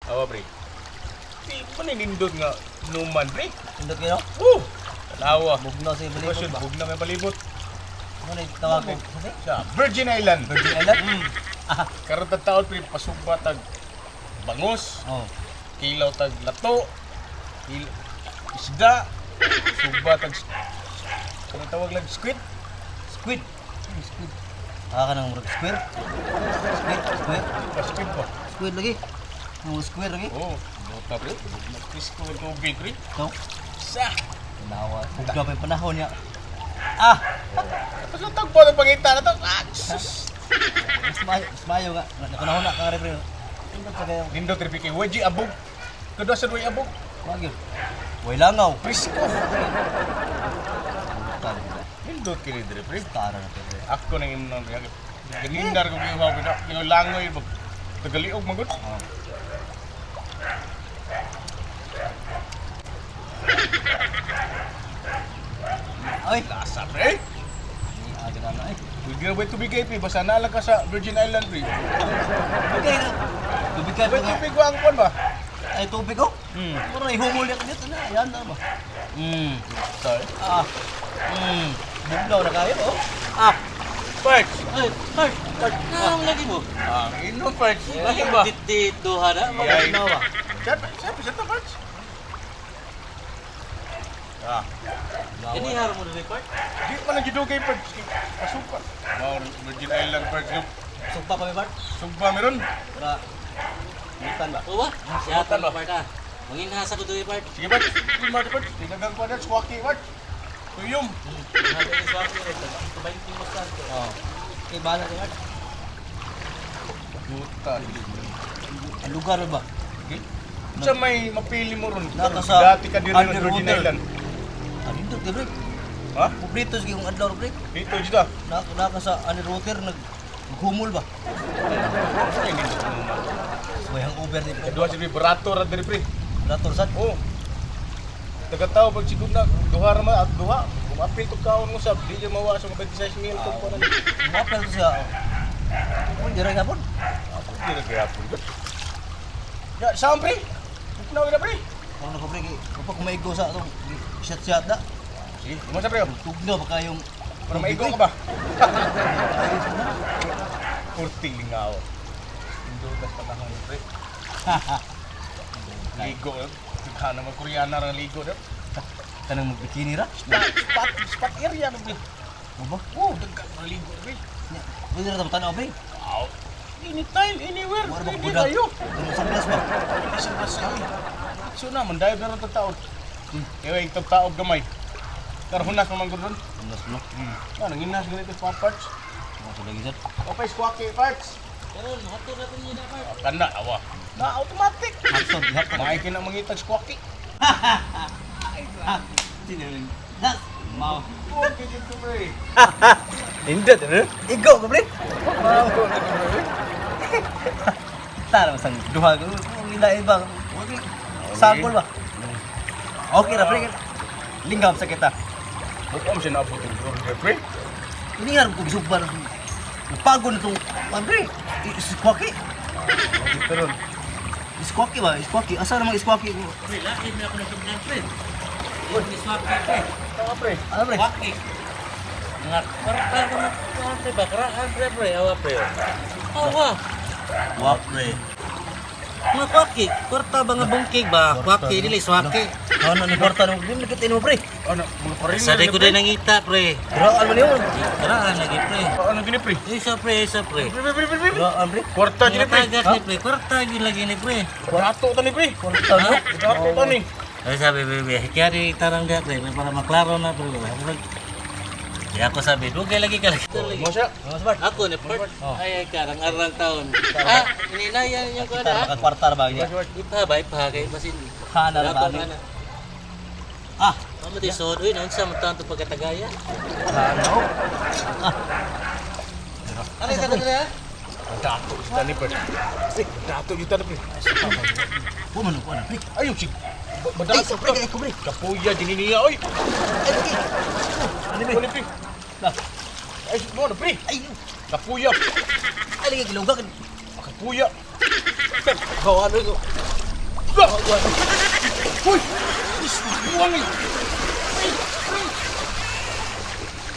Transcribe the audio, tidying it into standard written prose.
Awa, pre. Di ba nindot nga inuman, pre? Indot kayo? Woo! Tanawa. Bugnaw sa balibot Basyon, ba? bugnaw may palibot. Ano na tawag ko? Sabi? Sa Virgin Island. Virgin Island? Karon tag taon, pre, pasugba tag bangos, Oh. kilaw tag lato, isda, sugba tag ano tawag lang, squid? Squid. Ay, squid. Ah, ka nang murag square? Squid, square. Pa squid ba? Squid lagi. Ang square lagi. Oh, buta, pre. Presko ang tubig, pre. No. Sa! Tanawa. Bugnaw pa yung panahon niya. Ah! Tapos lang tagpo ng pangita na to. Ah, sus! Mas mayo nga. Napanahon na ka pre. Indot sa kayo. Nindot rin kay Weji abog. Kada sa way abog. Wag yun. Way langaw. Presko. Buta lagi. Nindot kini dire, pre. Tara na pre. Ako nang imnon pre. Ganindar ko kayo habi na. Yung langoy ba. Tagaliog magod. Oh. Ay, Lasa, pre. aga na na eh. Pwede na ba tubig kay pre? Basta na lang ka sa Virgin Island, pre. Okay na. Tubig ka May tubig ko ang kwan ba? Ay, tubig oh. Hmm. Mura na ihumol yan dito na. Yan na ba? Sorry. Ah. Bugnaw na kayo oh. Ah. Parts. Ay, Park, Park, naong lagi mo. Ah, inom, parts. Lahi ba? Dito ha na. Yay. Bugnaw ba? Siyempre, siyempre, siyempre, parts. Ah, Ini har mo diri, Park. di pa na judugay, parts. Pasuka. Wow, Virgin Island, parts. Sugpa pa may Bart? Sugba meron. Wala. Mutan ba? Uwa, siya Subutan ba? Park ah. Manginhasa ko diri, Park. Sige, parts. Sige, parts, parts. Tinagang ko na, swaki, parts. Tuyom. Habi ni swaki ro. Tubayin mo sa to. Oh. Okay, bahala ka Bart. Puta. Ang lugar ba? Okay. Sa may mapili mo ron. Naka sa Dati ka diri ng Virgin underwater. Island. Ah, nindot di bre. Ha? Publito sige kung adlaw bre. Dito, dito. Naka naka sa underwater naghumol ba? Ay, nindot mo man. May hangover di pre. Kedua si barato ra diri, pre. Rator sad. Oh. Tagatao pag siguro na duha ra man at duha. Kung apil to kaon mo sab, di jud mawa sa mga 26 mil to kuan. Mapel to siya. Oh. Dira gapon. Ako di ra gihapon. Ya, saan, pre? Buknaw na, pre. Ako na ko pre, kay kapag kumaigo sa atong shot shot na. Sige, mo sa pre. Oh. Tugnaw ba kayong Para maigo ka ba? Kurting lingaw. Indutas panahon, pre. Ligo. Eh. Daghan naman Koreana ra ligo eh. Kanang magbikini ra? Spot, spot, spot area na, pre. Mo ba? Oh, daghan na ligo, pre. Nya, pwede ra ta tanaw pre. Wow. Anytime, anywhere, Wala ba pwede kudak? kayo. Kanang sunglass ba? Isa pa sa So na, mandive na rin itong taon. Kaya yung taog gamay. Karoon na man ron. Sunglass mo. Ano, nanginas ganito pa parts. Mo sa lagi sad. Okay, squawky parts. Karon, hato na tong na, Park. Kana, awa. Na, automatic. Hapson, hapson. Maiki na mangitag squawky. Das. Mao. Okay, dito, pre. Nindot eh. Igo ko pre. Mao. Tara masang duha ko. Ila iba. Sample ba? Okay ra pre. Linggam sa kita. Buka mo siya naabot yung drone, pre. Ini nga kung sugba na Napagod na itong, pre, iskwaki. Dito ron. Iskwaki ba? Iskwaki. Asa namang iskwaki? Pre, lahi mi ako na sugdan, pre. Ni swaki, pre. Tama, pre. Ano pre? Swaki. Nga kwarta ka mo, pre ba? Karaan, pre, pre. Awa, pre. Awa. Wa pre. Mga kwaki, kwarta ba nga bungkig ba? Kwaki, dili swaki. Ano ni kwarta nung di nakita mo pre? Ano, mga parin. Sa ko din nangita, pre. Karaan man yun. Karaan lagi, pre. Ano gini, pre? Isa, pre, isa, pre. Pre, pre, pre, pre, pre. Karaan pre. Kwarta gini, pre. Tagak ni pre, kwarta gyud lagi ni pre. Dato ta ni, pre. Kwarta no? Dato ta ni. Ay sabi bebe, kaya di tarang dia pre, para maklaro na pre. Ya ako sabi, dugay lagi ka lagi. Mo siya. Mas Bart. Ako ni Bert. Oh. Ay ay karang arang taon. Ah, ininaya ninyo ko Kita na. maka kwarta ra ba niya? Ipa ba ipa kay basin. Hana ra ba Dato ni? na. Ah, Mamo di sod, uy naunsa man taon to pagkatagaya. hana oh. Ah, Ano sa kanila? Dato ta ni, pre. Eh, dato ta ni, pre. ko man ko na pre. Ayaw, sig. Ay, Badato pre, ta. ay, ko pre. Kapuya, dini niya, oy. Ay, okay. Ano pre? Ano, pre? Lah, Ay, mo na, pre. ay, Kapuya. ay lagi giluga. Kapuya. Kawan ko. Uy! Is, buwang eh!